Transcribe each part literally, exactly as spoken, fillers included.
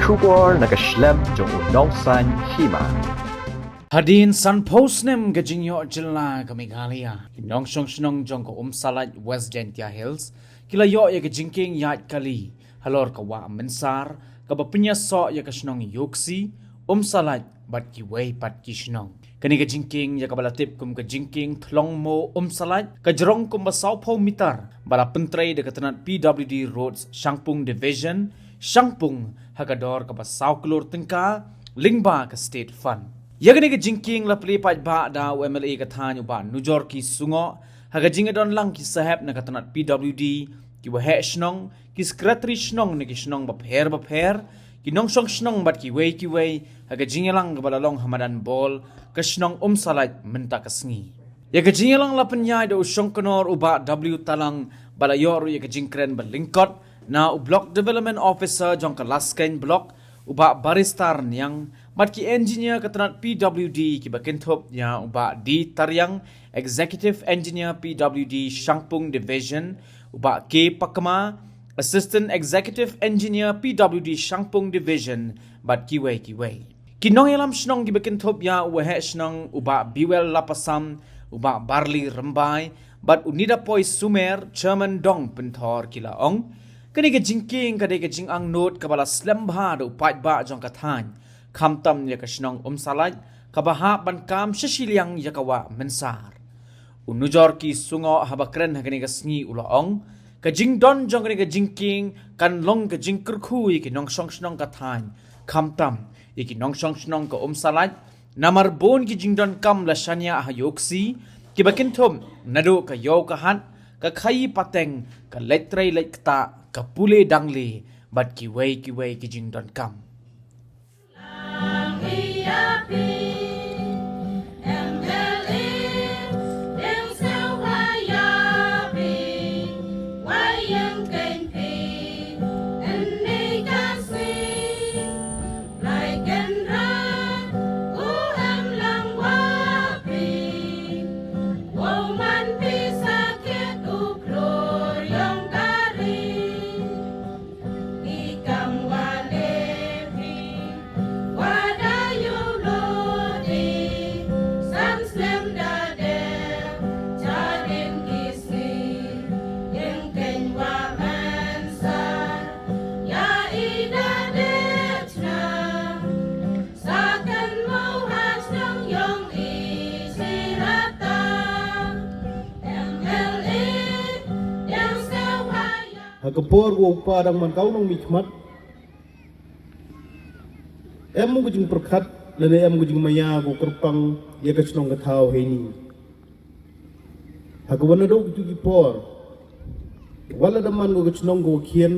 Khubor na ka shlem jong u nongsaiñ hima. Hadien sanphew snem ka jingïoh jylla ka Meghalaya, ki nongshong shnong jong ka Umsalait West Jaintia Hills ki la ïoh ïa ka jingkieng ïaid kali halor ka wah mynsar kaba pynïasoh ïa ka shnong Iooksi, Umsalait bad kiwei pat ki shnong. Kane ka jingkieng ïa kaba la tip kum ka jingkieng Thlong Mo Umsalait ka jrong kumba sawphew mitar ba la pyntrei da ka tnat P W D Roads Shangpung Division, Shangpung, ha ka dor kaba saw klur tyngka lyngba ka State Fund. Ïa kane ka jingkieng la plie paidbah da u M L A ka thaiñ u Bah Nujorki Sungoh ha ka jingdon lang ki sahep na ka tnat P W D, ki waheh shnong, ki sekretari shnong na ki shnong bapher bapher, ki nongshong shnong bad kiwei kiwei ha ka jingïalang kaba la long ha madan ball ka shnong Umsalait mynta ka sngi. Ïa ka jingïalang la pynïaid da u shongknor u Bah W Talang bad la ïoh ruh ïa ka jingkren ba lyngkot na u Block Development Officer jong ka Laskein Block, u Bah Baristar Niang, bad ki engineer ka tnat P W D kiba kynthup ïa u Bah D Tariang, Executive Engineer P W D Shangpung Division, u Bah K Pakma, Assistant Executive Engineer P W D Shangpung Division, bad kiwei kiwei. Ki nongïalam shnong kiba kynthup ïa u waheh shnong u Bah Biwel Lapasam, u Bah Barli Rymbai, bad u Nidapoi Sumer, Chairman Dong Pynthor, ki la ong, kane ka jingkieng ka dei ka jingangnud kaba la slem bha da u paidbah jong ka thaiñ, khamtam ïa ka shnong Umsalait kaba hap ban kam sha shiliang ïa ka wah mynsar. U Nujorki Sungoh haba kren ha kane ka sngi u la ong, ka jingdon jong kane ka jingkieng kan long ka jingkyrkhu ïa ki nongshong shnong ka thaiñ, khamtam ïa ki nongshong shnong ka Umsalait, namar bun ki jingdonkam la shaniah ha Iooksi kiba kynthup naduh ka ïew ka hat, ka khaïi pateng, ka leit trei leit ktah, ka pule dangle bad kiwei kiwei ki jingdonkam. Ha ka por u pa dang man ka u nongmihkhmat, em u ka jingpyrkhat lane em u ka jingmaïa ka u kyrpang ïa ka shnong ka thaw heini. Ha ka wan naduh kito ki por, wat la da man ka shnong ka khian,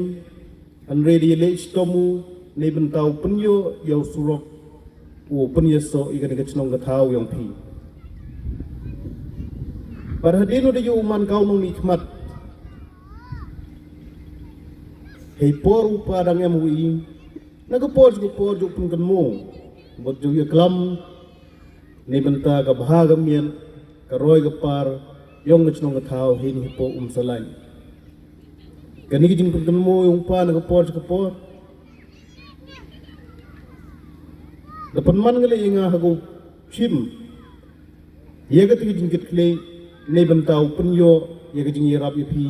hynrei da ïaleh shitom u na bynta u pynïoh ïa u surok u pynïasoh ïa kane ka shnong ka thaw jong phi. Bad hadien u da ïoh u man ka u nongmihkhmat, hei por u pa dang em u i, na ka por sha ka por ju pynkynmaw bad ju ïaklam na bynta ka bha ka miat, ka roi ka par jong ka shnong ka thaw heini hapoh Umsalait. Kane ka jingpynkynmaw jong u pa na ka por sha ka por da pynman ngi leh ïa nga ha ka u shim ïa kata ka jingkitkhlieh na bynta u pynïoh ïa ka jingïarap ïa phi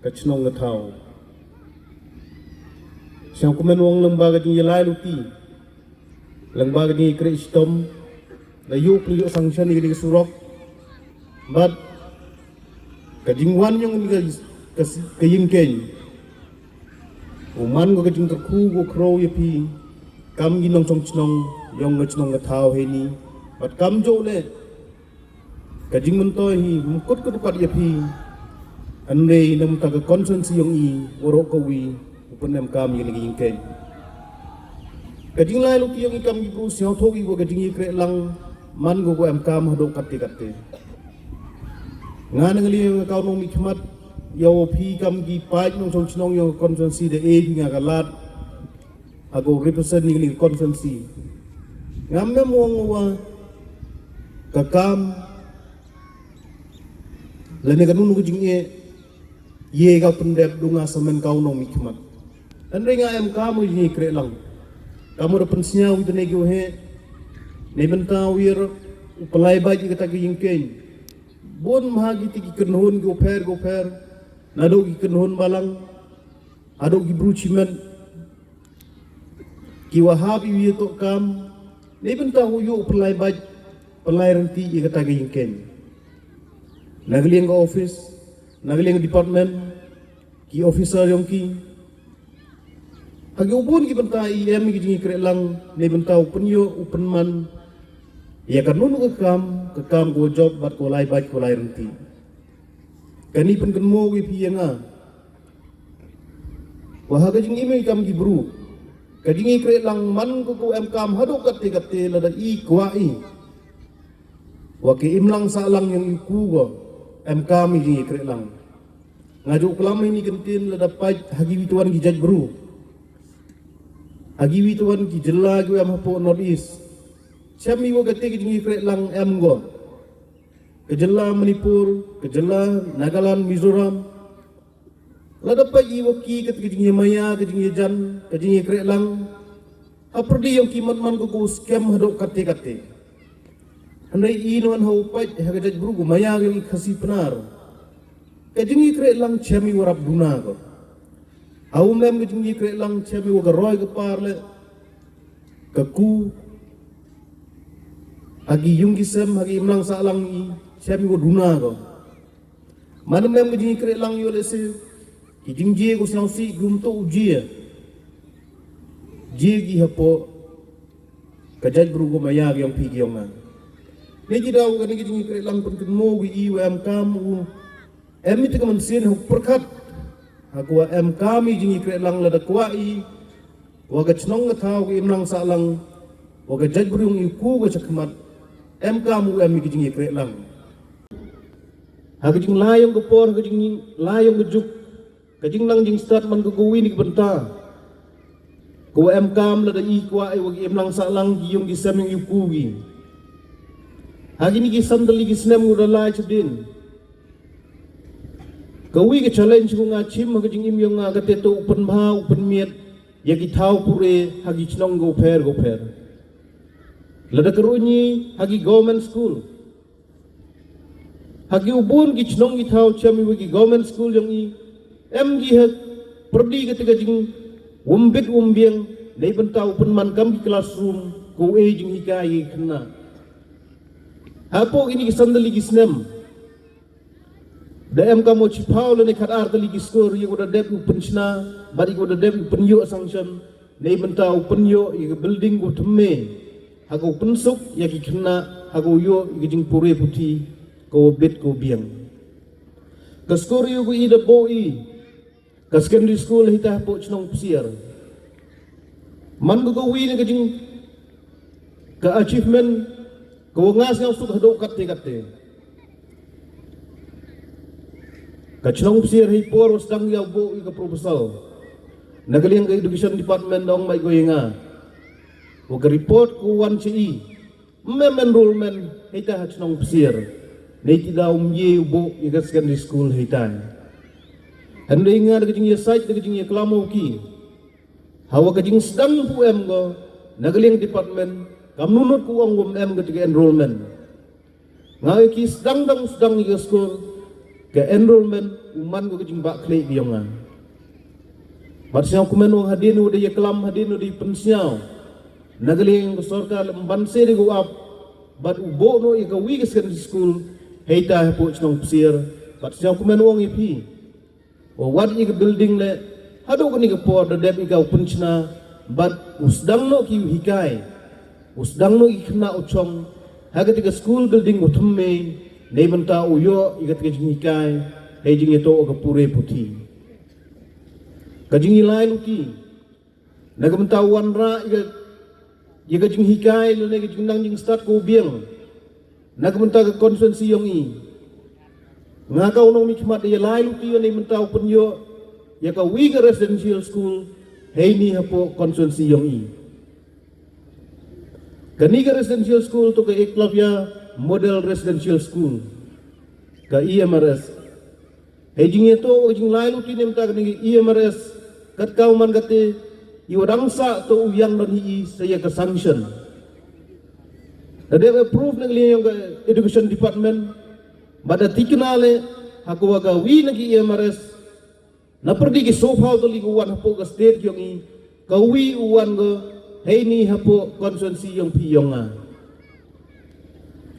ka shnong ka thaw. Sngewkmen u ong lyngba ka jingïalai luti, lyngba ka jingïakren shitom, la ïoh pynïoh sanction ïa kane ka surok. Bad ka jingwan jong ka, ka, ka ïing keiñ, u man ka jingkyrkhu ka khraw ïa phi kam ki nongshong shnong jong ka shnong ka thaw heini. Bad kam ju leh ka jingmyntoi hi ym kut kut pat ïa phi, hynrei na bynta ka constituency jong i waroh kawi u pynemkam ïa kane ka ïing keiñ. Ka jinglai luti jong i kam ki briew sngewthuh ïa ka jingïakren lang man ka ka emkam haduh katte katte. Nga na ngi leh ïa nga ka u nongmihkhmat ïa u phi kam ki paid nongshong shnong jong ka constituency da e phi nga ka lad ha ka u represent ïa kane ka constituency. Ngam mem ong wa ka kam lane ka nunu ka jingeh ïa ka pyndep du nga samen ka u nongmihkhmat. Hynrei nga emkam u jingïakren lang. Ka mut da pynsngew ïa kine ki u heh. Neibynta u ïa u pynlait bad ïa kata ka jingkhein. Bun ma ha kiti ki kynhun ki u pher ki u pher. Naduh ki kynhun balang. Haduh ki bru shimet. Ki wa hap ïa u ïa toh kam. Neibynta u ïa u pynlait bad pynlait ryntih ïa kata ka jingkhein. Na ka liang ka office, na ka liang ka department, ki officer yong ki. Ha ki u bun ki bynta i em ki jingïakhreh lang, neibynta u pynïoh, u pynman. Ïa ka nunu ka kam, ka kam ko jop, bad ko lai bad ko lai ryntih. Kani pynkynmaw ïa phi ïa nga. Wa ha ka jingim ïa kam ki bru. Ka jingïakhreh lang man ko ko em kam haduh katte katte lada i kwah i. Wa ki imlang sahlang yong i ku ko em kam i jingïakhreh lang. Nga ju klam ïa ini kyntien lada peit ha ki wi tuan ki jait bru. Ha ki wi tuan ki jylla ki em hapoh North East. Chem i wa kate ki jingïakhreh lang em ko. Ka jylla Manipur, ka jylla Nagaland, Mizoram. Lada peit i wa ki kate ki jingïamaya, ka jingïajan, ka jingïakhreh lang. Ha pyrdi yong ki man man ko ko skhem haduh katte katte. Hynrei i nwan ha u peit ha ka jait bru ko maya ka jong i Khasi Pnar. Ka jingïakhreh lang chem i wa rap duna ko. Ha u mem ka jingïakhreh lang chem i wa ka roi ka par le. Ka ku. Ha ki yung ki sem ha ki imlang sahlang i chem i wa duna ko. Man mem ka jingïakhreh lang ïoh lehse ki jingjia ko sngewsih ki um toh u jia. Jia ki hapoh ka jait bru ko maya ki yong phi ki yong nga. Ne ki daw kane ka jingïakhreh lang pynkynmaw ki i wa em kam u em ite ka mynsiem ha u pyrkhat ha ko wa em kam i jingïakhreh lang lada kwah i wa ka chnong ka thaw ka imlang sahlang wa ka jait bru yong i ku ka chakhmat em kam u em i ka jingïakhreh lang. Ha ka jinglai yong ka por, ha ka jinglai yong ka juk, ka jingnang jingstad man ka kawi ni ka bynta. Ka wa em kam lada i kwah i wa ki imlang sahlang ki yung ki sem yung i ku ki. Ha kini ki san tylli ki snem u da lai chadien. Kawi ka challenge ko nga chim ha ka jingim yong nga ka te to u pynbha u pynmiat ya ki thaw pure ha ki chnong ko pher ko pher. Lada ka runyi ha ki government school. Ha ki u bun ki chnong ki thaw chem i wa ki government school yong i. Em ki ha pyrdi kate ka jing wym bit wym biang nei bynta u pynman kam ki classroom ko e jinghikai i khynnah. Hapoh kini ki san tylli ki snem. Da em kam u chiphaw lane khat ar tylli ki skur i ko da dep u pynchna bad i ko da dep u pynïoh sanction. Nei bynta u pynïoh ïa ka building ko thymme ha ko pynsuk ïa ki khynnah ha ko ïoh ïa ka jingpure puthi ko bit ko biang. Ka skur ïa ko i da bo i ka secondary school hi ta hapoh chnong Psiar. Man ko ko wi ne ka jing ka achievement ko nga sngewsuk haduh katte katte. Ka chnong Psiar hi por sdang ïa bo i ka proposal. Na ka liang ka education department dong mai ko ïa nga. Ko ka report ko wan chi i. Mem enrollment hi ta ha chnong Psiar. Nei ti da um ye bo i ka secondary school hi ta. Hynrei nga da ka jingïasaid da ka jingïaklam u ki. Hawa ka jingsdang pu em ko na ka liang department kam nunut ku ong wym em ka enrollment. Nga ki sdang dang sdang ïa ka skur ka enrollment u man ko ka jingbah khlieh ki yong nga. Bad sngewkmen ong hadien u dei ïaklam hadien u dei pynsngew na ka liang ka sorkar lem ban se dei ko ap bad u bo no ïa ka wi ka secondary school hei ta hapoh chnong Psiar bad sngewkmen ong ïa phi. Wa wat ïa ka building le haduh kane ka por da dep ïa ka u pynchna bad u sdang noh ki u hikai u sdang noh ki khynnah u chong ha kata ka school building u thymmei nei bynta u ïoh ïa kata ka jinghikai hei jingïatoh ka pure puthi. Ka jingïalai luti Na ka bynta u wanrah ïa ka, ïa ka jinghikai lane ka jingnang jingstad ka u biang. Na ka bynta ka constituency yong i. Nga ka u nongmihkhmat ïa lai luti ïa na ka bynta u pynïoh ïa ka wi ka residential school heini hapoh constituency yong i. Kani ka residential school to ka Eklavya Model Residential School, ka E M R S. Hei jingïatoh ka jinglai luti ne mynta kane ka E M R S kat ka u man kate Iwa dang sah to u ïang don hi i sa ïa ka sanction. Da dep approve na ka liang ïong ka education department. Bad da tikna leh ha ka wa ka wi na ki E M R S. Na pyrdi ki sophaw tylli ki wan hapoh ka state ïong i, ka wi u wan ka heini hapoh constituency ïong phi ïong nga.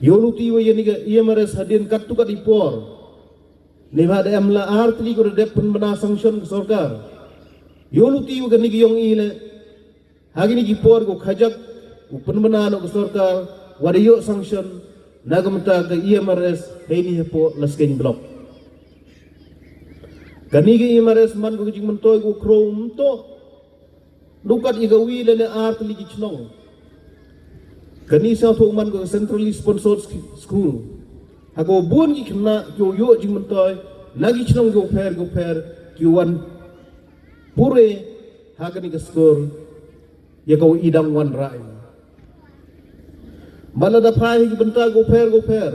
Ïoh luti wa ïa ni ka E M R S hadien katto kat i por. Ni ba da em la ar tylli ko da dep pynbna sanction ka sorkar. Ïoh luti wa ka ni ki ïong i leh. Ha kini ki por ko khajak u pynbna noh ka sorkar wa da ïoh sanction na ka mynta ka E M R S heini hapoh Laskein block. Kani ka E M R S man ko ka jingmyntoi ko khrom to. Dukat i ka wi lane ar tylli ki chnong. Kani sa tho man ko ka centrally sponsored ski- school. Ha ko bun ki khynnah ki ïoh jingmyntoi na ki chnong ko pher ko pher ki wan pure ha kani ka skul. Ïa ka wa i dang wan rai. Bala da phai hi ki bynta ko pher ko pher.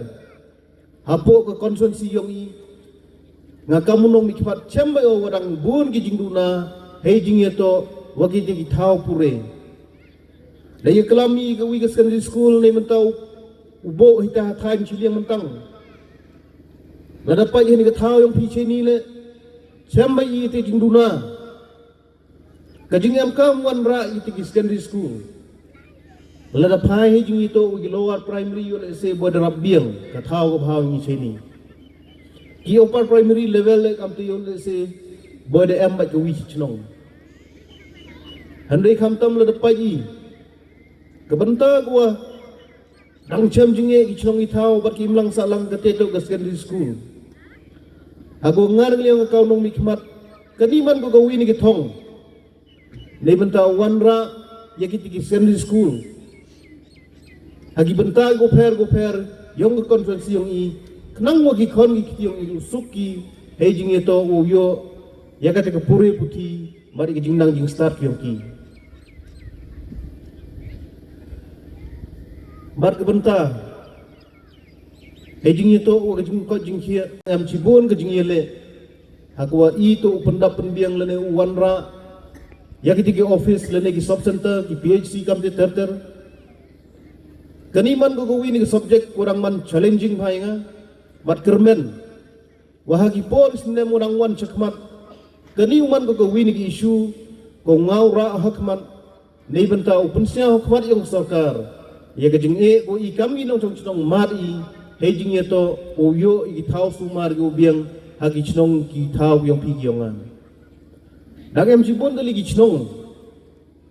Hapoh ka constituency ïong i. Nga kam u nongmihkhmat chem ba ïoh wa dang bun ki jingduna. Hei jingïatoh wa ki jingthaw pure. Da ïa klam i ka wi ka secondary school nei mynta u boh hi ta ha thaiñ chiliang myntang. Lada pait hi ni ka thaw ïong phi cheni leh. Chem ba i te jingduna. Ka jingem kam wan rah i te ki secondary school. Lada phai hi jingïatoh wa ki lower primary ïoh leh se boi da rap biang ka thaw ka bhaw ngi cheni. Ki upper primary level leh kam te ïoh leh se boi da em bad ka wi chi chnong. Hynrei khamtam lada pait i ka bynta ka wa dang chem jingeh ki chnong i thaw bad ki imlang sahlang ka te to ka secondary school. Ha ko ngar ngi ïong ka kaw nongmihkhmat kani man ko ka wi ni ki thong. Nei bynta wan rah ïa ki te ki secondary school. Ha ki bynta ko pher ko pher ïong ka constituency ïong i. Khnang wa ki khon ki kti ïong i u suk ki hei jingïatoh u ïoh ïa ka te ka pure puthi. Bad ïa ka jingnang jingstad ki ïong ki. Bad ka bynta. Hei jingïatoh wa ka jingkoit jingkhiah em chibun ka jingïaleh. Ha ka wa i to u pyndap pynbiang lane u wan rah. Ïa ki te ki office lane ki sub center ki P H C kam te ter ter. Kani man ko ka wi ni ka subject wa dang man challenging bha ïa nga. Bad kyrmen. Wa ha ki por snem wa dang wan chakhmat. Kani u man ko ka wi ni ki issue ko ngaw rah ha khmat. Nei bynta u pynsñiaw ha khmat ïong sorkar. Ïa ka jingeh ko i kam ki nongchong chnong mad i. Hei jingïatoh u ïoh i ki thaw sumar ki u biang ha ki chnong ki thaw ïong phi ki ïong nga. Dang em chibun tylli ki chnong.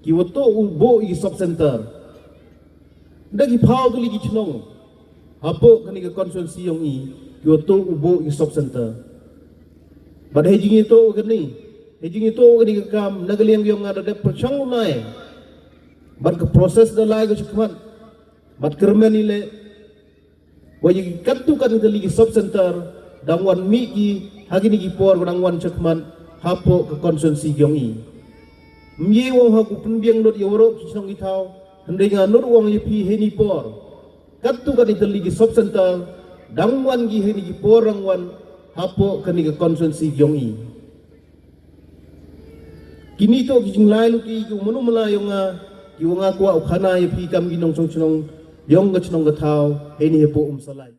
Ki wa to u boh i sub center. Da ki phaw tylli ki chnong. Hapoh kani ka constituency ïong i ki wa to u boh i sub center. Bad hei jingïatoh kani. Hei jingïatoh kani ka kam na ka liang ïong nga da dep pyrchang u nai. Bad ka process da lai ka chakhmat. Bad kyrmen i leh. Wa ïa ki katto katne tylli ki sub center dang wan mih ki ha kini ki por dang wan chakhmat hapoh ka constituency ïong i. Mye wong ha ku pynbiang lut ïa waroh ki chnong ki thaw hynrei nga nud wong ïa phi heini por. Katto katne tylli ki sub center dang wan ki heini ki por dang wan hapoh kani ka constituency ïong i. Kini to ki jinglai luti ki u mano mala ïong nga ki u nga kwah u khana ïa phi kam ki nongchong chnong ïong ka chnong ka thaw heini hapoh Umsalai.